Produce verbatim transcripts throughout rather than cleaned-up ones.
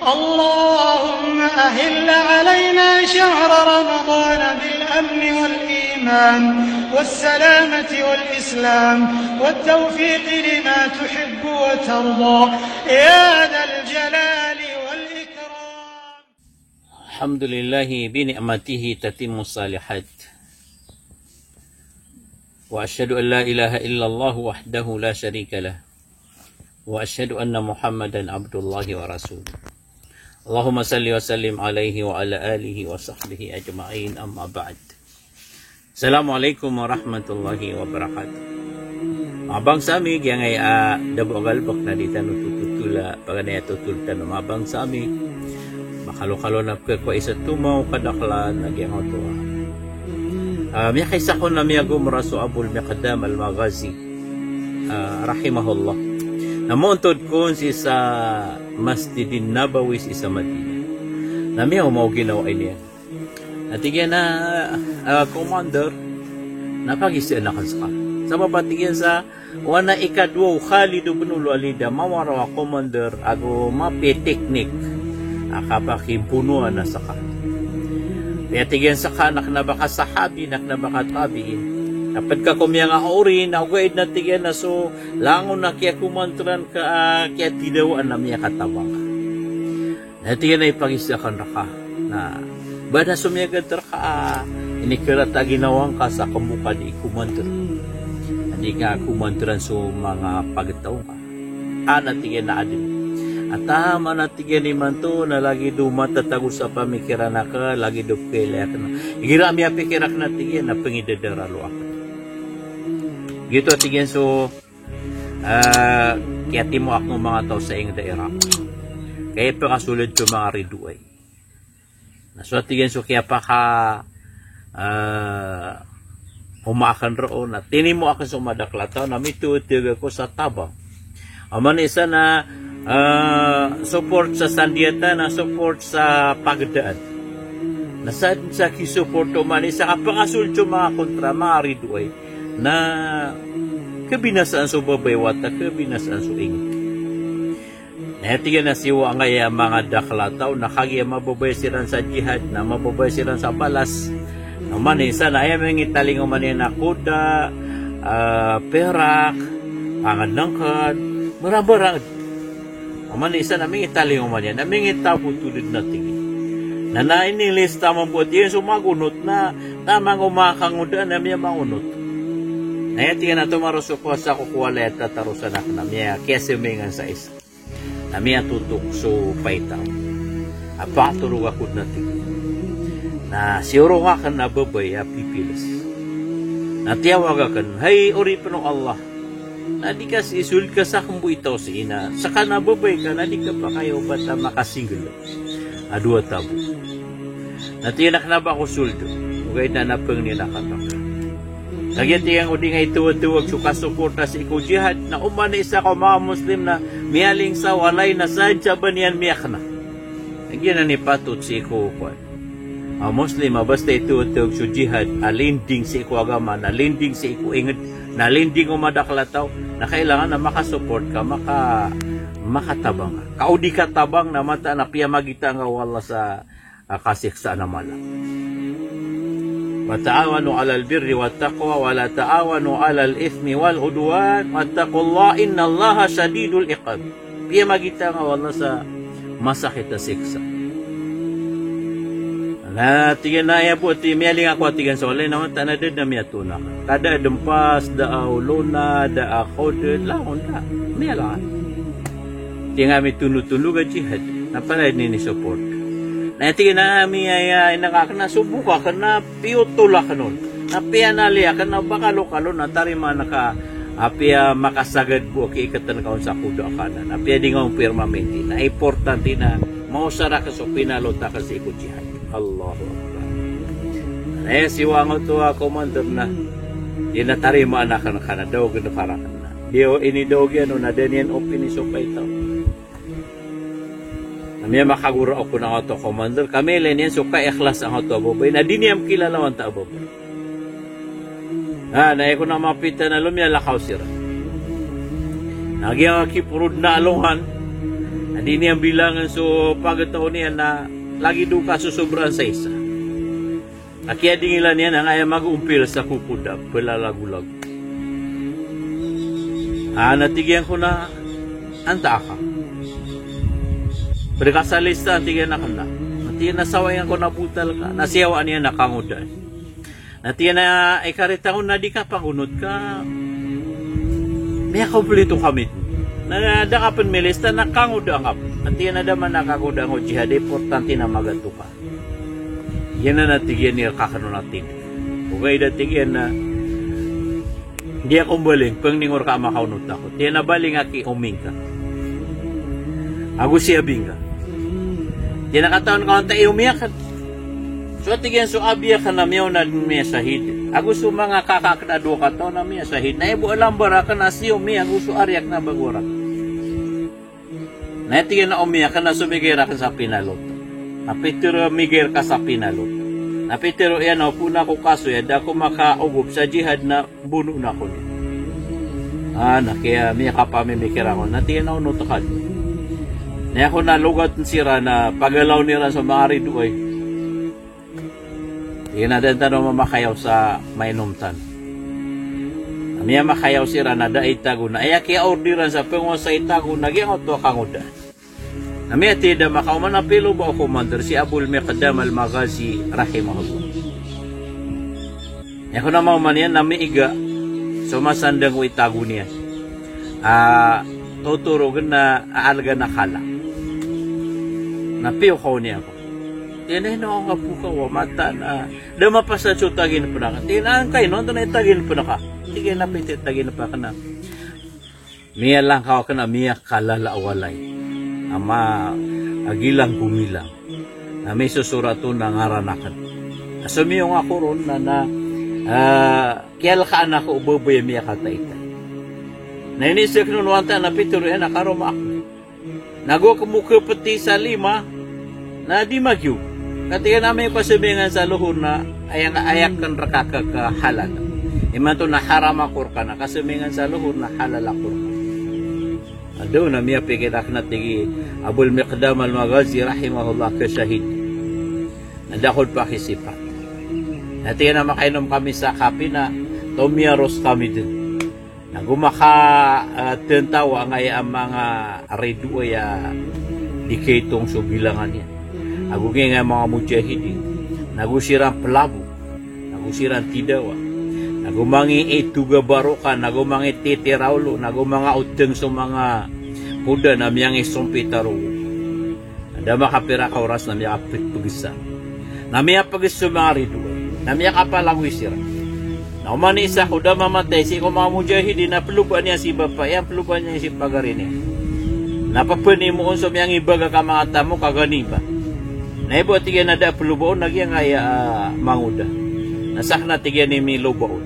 اللهم أهل علينا شهر رمضان بالأمن والإيمان والسلامة والإسلام والتوفيق لما تحب وترضى يا ذا الجلال والإكرام. الحمد لله بنعمته تتم الصالحات. وأشهد أن لا إله إلا الله وحده لا شريك له. وأشهد أن محمدا عبد الله ورسوله. اللهم صل وسلم عليه وعلى آله وصحبه أجمعين، أما بعد. Assalamu alaikum warahmatullahi wabarakatuh. Manga bangsa mi, giyangkai a da bo a galbk na di tano tototol a paganay a totol tano, manga bangsa mi. Makalokalo na pkhakowa i sa tomaw, kadaklan a giyangkoto a. Ah, miyakaisa kon a miyagomora so Abul Miqdam Al-Maghazi, ah, rahimahullah. Na moontod kon sii sa Masjidin Nabawi sii sa Madinah. Na miyaoma o ginawa iyan. Na tig iyan a, ah, commander, na pagisaan akn ska. Sabap a tig iyan sa, o ana ikadowa o Khalid ibn al-Walid a mawaraw a commander ago mapiya i teknik a kapakibonoa na ska. Piya tig iyan ska na kna ba ka sahabi, na kna ba ka tabi'in. Na pd ka ko miyanga ori, na ogaid na tig iyan na so langon a kiyakomanderan ka, ah, kiyatidawaan na miyakatabang ka. Na tig iyan a ipagiza akn rka. Na ba na somiyagad rka a inikirat a ginawa ngka sa kmbokad i komander. Na di ngka komanderan so manga pagtaw ngka. A na tig iyan a adn. A taman a tig iyan imanto na lagid o matatago sa pamikiran akn, lagid o pkailay akn. Igira a miyapikir akn a tig iyan na pngidadaralo akn. Giyoto a tig iyan so Ah, kiyatimoa akn o manga taw sa ingd a Iraq. Ka ipkasold so manga ridoay. Na so a tig iyan so kiyapaka, ah, oma akn roo, na tinimoa akn so madakl a taw, na mitotog ako sa tabang. Oman i isa na, ah, support sa sandiyata, na support sa pagdaan. Na sa, sa kisupport oman i isa, kapkasold so manga kontra, manga ridoay. Na kabinasaan so babay wata, kabinasaan so ingd. Na tig iyan a siyowa angkaya manga dakl a taw, na kagiya mababaya siran sa jihad, na mababaya siran sa balas. Na oman i isa na aya mingitalingoma niyan na koda, ah, perak, pangnngkn, marangbarang. Oman i isa na mingitalingoma niyan, na mingitabo tolod na tig iyan. Na, na inilista mambo a tig iyan so magonot na, taman ko manga kangodaan na miyamangonot. Na aya tig iyan a tomaro so kowasa ko ko walay a tatarosan akn na miyakiyasimingan sa isa. Na miyatotok so paitaw. A pakatorog ako dn a tig iyan. Na siyorong akn a babay a pipiles. Na tiyawag akn, hay oripn o Allah. Na di ka sii sold ka sa kmbo i taw sii na, ska na babay ka na di ka pakayobat a makasingle a dowa tabo. Na tig iyan a kna ba ako sold. Ogaid na pangnin akn rka. Kagiya tig iyan ko di nga itawatawag so kasuporta sii ko jihad, na oman i isa ko manga Muslim na miyaling sa walay na sadn sa ba niyan miyakna. Giyanan i patot sii ko kowan a Muslim a basta itotog so jihad a linding sii ko agama, na linding sii ko ingd, na linding o madakl a taw, na kailangan a makasupport ka, maka-, makatabang ka. Ka o di ka tabang na mataan a piyamagitaan ka o Allah sa, ah, kasiksaan a mala. Wa ta'awanu 'alal birri wat taqwa wa la ta'awanu 'alal ithmi wal 'udwan wattaqullaha innallaha shadidul 'iqab. Piyamagitaan ka o Allah sa masakit a siksa. Na tig iyan a aya bo a tig iyan, miyaling ako a tig iyan so walay na mataan a da dn a miyatoon akn. Ka da a dn pas, da a olona, da a kodn, langon da. Miyalangan. Tig iyan a mitonotondog a jihad. Na palaya dn ini support. Na tig iyan a miyaya inakakn na sobok akn na piyotol akn on. Na piyanali akn na ba kalokalo na tarimaan ka, apiya makasagad bo a kiikatn ka on sa koda ka anan. Apiya di nga on pirmaminti. Na importante na maosar akn so pinalot akn sii ko jihad. Allahu Akbar. Na aya siyowa angkoto a commander na, di na tarimaan akn ka na, daw gn ka rakn na. Di o ini daw giyan o na da niyan opini so paitaw. Na miyamakagora ako na angkoto a commander, ka miyailay niyan so kaikhlas angkoto a babay, na di niyan kilala antaa a babay. Na, na aya kon a mapita na lomiyalakaw siran. Na giyangkai a kiporod na alongan. Na Di niyan bilangn so pagtaw niyan na lagid o kasosobraan sa isa. A kiyadingilan iyan a angkaya mag-ompil sa kokoda, plalagolago. A, na tig iyan ko na, antaa ka? Pd ka sa lista, tig iyan a kna. Na tig iyan a sawai ako na botal ka, na siyawaan iyan a kangodaan. Na tig iyan a, ikarita ko na di ka pagonot ka, miyakaomplito kami. Na da ka pn milista na kangodaan ka. Na tig iyan a da man a kangodaan ko jihad, importante na magato ka. Iyan na tig iyan i rk akn on a tindg. Ogaid a tig iyan na, di ako mbaling, pangni ngor ka a makaonot ako. Tig iyan a baling aki omi ngka ago si abi ngka. Tig iyan a katawan ka antaa i omi akn. So tig iyan so abi akn na miyaona dn miyasahid. Ago so manga kaka akn a dowa kataw na miyasahid. Na aya bo a lamba rakn na si omi ago so ari akn a bago rakn. Na tig iyan a omi akn na so migay rakn sa pinalot. Na pitharo a migay rka sa pinalot. Na pitharo iyan a opama ko kasoy a da ako makaogop sa jihad na bonoon ako niyan. A, na kiya miyakapamimikir ako. Na tig iyan a onot ka dn. Na aya kon a logatn siran na pagalawn iran so manga ridoay. Tig iyan a da tano mamakayaw sa mainom tano. Na miyamakayaw siran na da a itago na aya kiyaordiran sa pangowasa a itago na giyangkoto a kangodaan. Na miyathay a da makaoma na piloba o commander si Abul Miqdam Al-Maghazi rahimahullah. Aya kon a maoma niyan na miiga so masandang o itago niyan. A, totorogn na aalgan a kala. Na piyokaw niyan ko. Tig iyan a ino nga bo ka wa mataan a da mapasad so taginpn ka. Tig iyan a angkaino antonaa i taginpn ka? Tig iyan a pitharo i taginpn akn na miyalangkaw akn a miyakalala a walay. Ama a gilang ko milang. Na misosorat on a ngaran akn. A somiyong ako ron na, na, a, kiyalkaan ako o babay a miyakataitay. Na inisik on o antaa na pitharo iyan a karoma akn. Na go kmo khapti sa lima, na di magiyo. Ka tig iyan a amay ko kasamingan sa lohor na aya, aya akn rka khahalal. Imanto na haram ako rka na kasamingan sa lohor na halal ako rka. A da on a miyapikir akn a tig i Abul Miqdam Al-Maghazi rahimahullah khasahid. Na da ako dn pakisipat. Na tig iyan a makainom kami sa kapi na tomiyaros kami dn. Na go maka, a, tntaw angkaya a manga ridoay a di kaitong so bilangan iyan. Ago giyangkaya manga mujahidin. Na go siran plabo. Na go siran tidawa. Na go mangi itoga baroka. Na go mangi titiraolo. Na go manga otng so manga koda na miyangisompit a rogo. Na da makapira ka oras na miyakapgsa. Na miyapgs so manga ridoay. Na miyakapalagoy siran. Na oman i isa ko da mamatay sii ko manga mujahidin na plobaan iyan si bapa iyan, plobaan iyan si pagari niyan. Na ppanimoon so miyangibaga ka manga tamok a ganima. Na aya bo a tig iyan a da a ploba on na giyangkaya a mangoda. Na sakn a tig iyan i miloba on.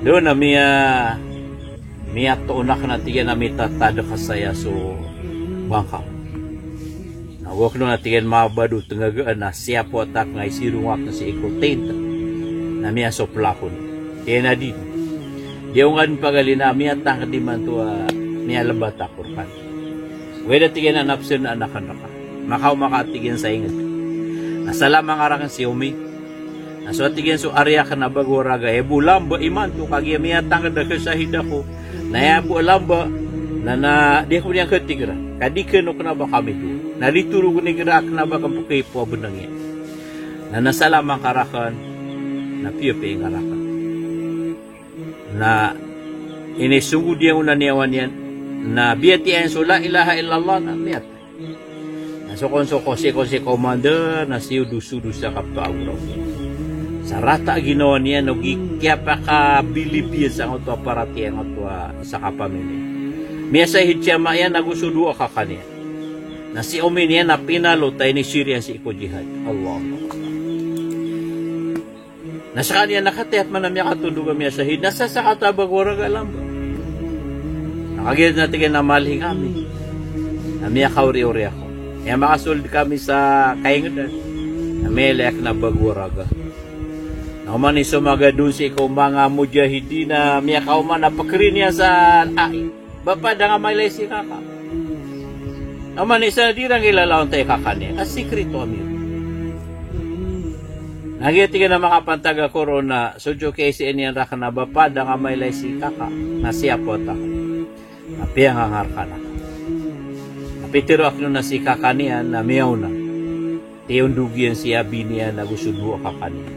Da on a miya, miyatoon akn a tig iyan a mitatadk saya so bangkaw. Na go akn on a tig iyan mabadot ngagaan a siyapoat akn a isirong akn sii ko tent. Na miyasopla akn. Tig iyan a di. Di ako ngka dn pagalina a miyatangkd imanto a miyalbat ako rka. Ogaid a tig iyan a napsn akn rka. Makaoma ka tig iyan sa ingd. Na salamang ka rakn si Omi. Na so a tig iyan so ari akn a bago a raga, aya bo lamba imanto kagiya miyatangkd a khasahid ako. Na aya bo lamba, na, na di ako niyan khatigra. Ka di kano kna ba kami dowa. Na di toro kna igira a kna ba kami pkhipo a bnng iyan. Na, na salamang ka rakn, na piyapiya ingka rakn. Na inisogod iyan on a niyawa niyan, na biyatiya iyan so la ilaha illallah, na miyatay. Na so kon so kosi-kosi commander, na siyodosodo sa kapagoraw. Sa rata a ginawa niyan, o gi kiyapakabilib iyan sangkoto a paratiyaya angkoto a isa ka pamilya. Miyasahid si ama iyan, ago so dowa a kaka niyan. Na si Omi niyan na pinalot a inisir iyan sii ko jihad. Allahu Akbar. Na skaniyan na katiyap man a miyakatondog a miyasahid, na sasakataw a bago a raga a lamba. Na kagiya na tig iyan a mali kami. Na miyakaoriori ako. Aya makasold kami sa kaingdan. Na miyailay akn a bago a raga. Na oman i so magadon sii ko manga mujahidin na miyakaoma na pkri niyan sa ai. Bapa, da nga mailay si kaka. Oman i isa na di iran kilala onta i kaka niyan, ka sikrito ami. Na giya tig iyan a makapantag ako ron na so diyokey sii niyan rakn a bapa da nga mailay si kaka na siyapot akn. Na piyangangarkan akn. Na pitharo akn on a si kaka niyan na miyaona. Tiyondog iyan si abi niyan ago so dowa a kaka niyan.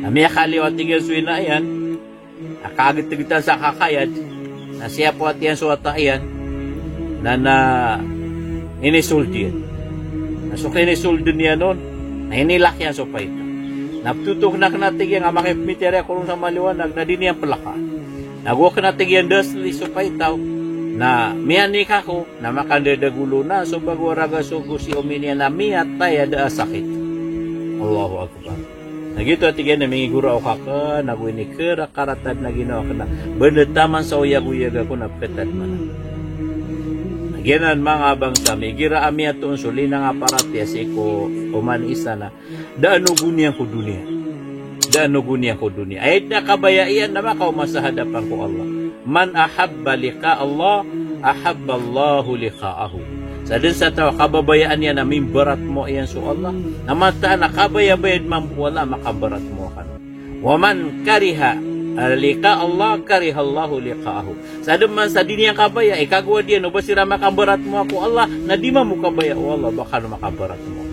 Na miyakaliyo a tig iyan so ina iyan, na kagtgtan sa kakayad, na siyapot iyan so wata iyan, na, na inisold iyan. Na so kinisold iyan on, na inilak iyan so paita. Na ptotokn akn a tig iyan a makipmitiyari ako ron sa maliwanag, na di niyan plaka. Na go akn a tig iyan da sli so paita, na miyanik ako, na makandadagolo na so bago a raga so go si omi niyan na miyatay a da a sakit. Allahu Akbar. Na giyoto a tig iyan a mingigora ako kakn, ago inikerakaratad na ginawa akn a banda taman sa oyagoyag ako na pkhatad man. Na giyanan manga bangsa mi, igira a miyatoon so linang a paratiyaya sii ko oman i isa na da a nogo niyan ko doniya. Da a nogo niyan ko doniya. Aya dn a kabaya iyan na makaoma sa hadapan ko Allah. Man ahabba liqa Allah, ahabba Allahu liqa'ahu. Sadn sa taw a kababayaan iyan a mimbaratmowa iyan so Allah, na mataan a kabayabayad mambo o Allah a makambaratmowa kano. Wa man kariha, ah, liqa Allah, kariha Allahu liqa'ahu. Sadn man sa di niyan kabaya i kagowad iyan o ba siran makambaratmowa ko Allah, na di mambo kabaya o Allah o ba kano makambaratmowa.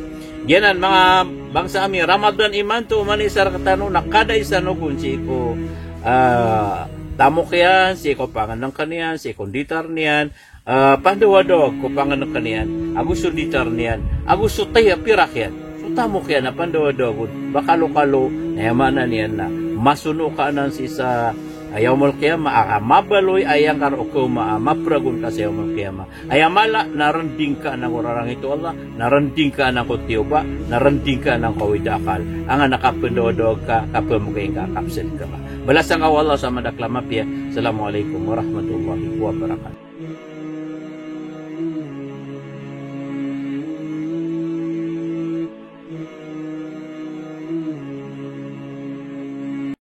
Giyanan manga bangsa ami, Ramadan imanto, oman i isa rktano na kada isa nogon sii ko, ah, tamok iyan, sii ko pangnngkn iyan, sii ko nditar niyan, ah, pandawadawag ko pangnngkn iyan, ago so nditar niyan, ago so tiya pirak iyan. So tamok iyan a pandawadawag on, ba kalokalo, na aya maana niyan na masono ka anan sii sa, ah, Yawmul Qiyamah, a mabaloy a iyangkar o kaoma a mapragon ka sa Yawmul Qiyamah. Aya mala na rnding ka anan ko rarangit o Allah, na rnding ka anan ko tiyoba, na rnding ka anan ko awid a akal. Angkanan a kapandawadawag ka, kapamgay ka, kapsad ka. Balasan ka o Allah sa madakl a mapiya. Assalamu alaikum warahmatullahi wabarakatuh.